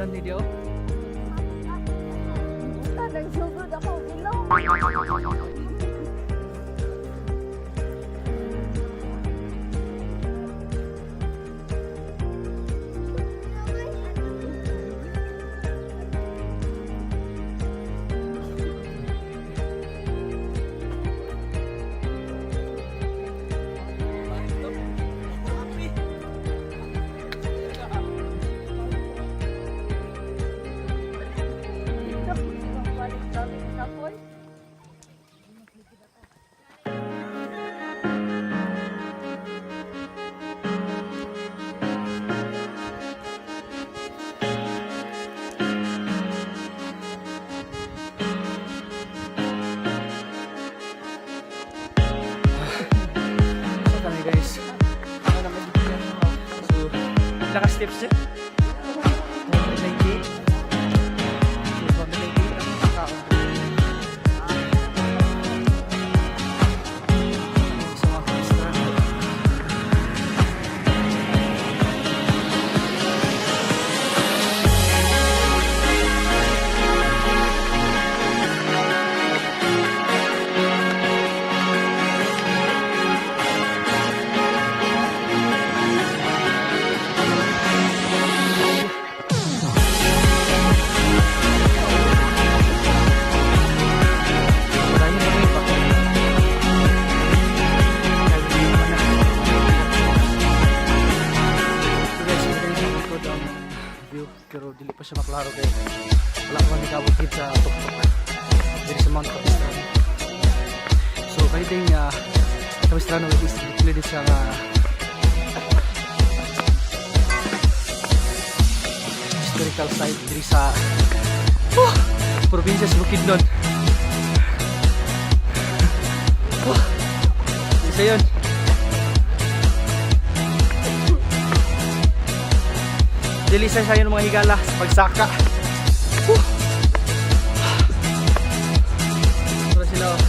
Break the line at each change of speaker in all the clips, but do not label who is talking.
Bukidnon ni Dio.
Nagsugod ako bilong. Balik kapoy.
So kami, guys. So, pila ka steps eh? 298. So, 298 ang kaon. Sa mga Capistrano. Marami pa rin pa. Nag-view pa na. So guys, magaling sa likod ang view pero dili pa siya maklaro kay wala pa kami kaabot sa tuktok diri sa Mount Capistrano. So kay ding Capistrano is included siya nga historical site diri sa, oh, probinsya sa Bukidnon. Oh, isa yun. Dili sa sayo ng mga higala sa pagsaka. Whew. Tara sila, oh.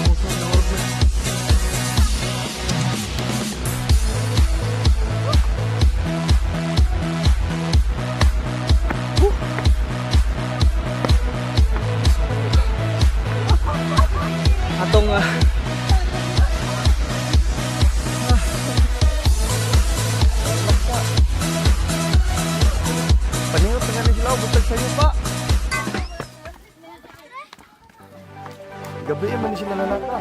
Puso, nahurot na. Whew. So, atong paningot na gani sila, butag sa'yo pa.
Gabi man sila lalaka.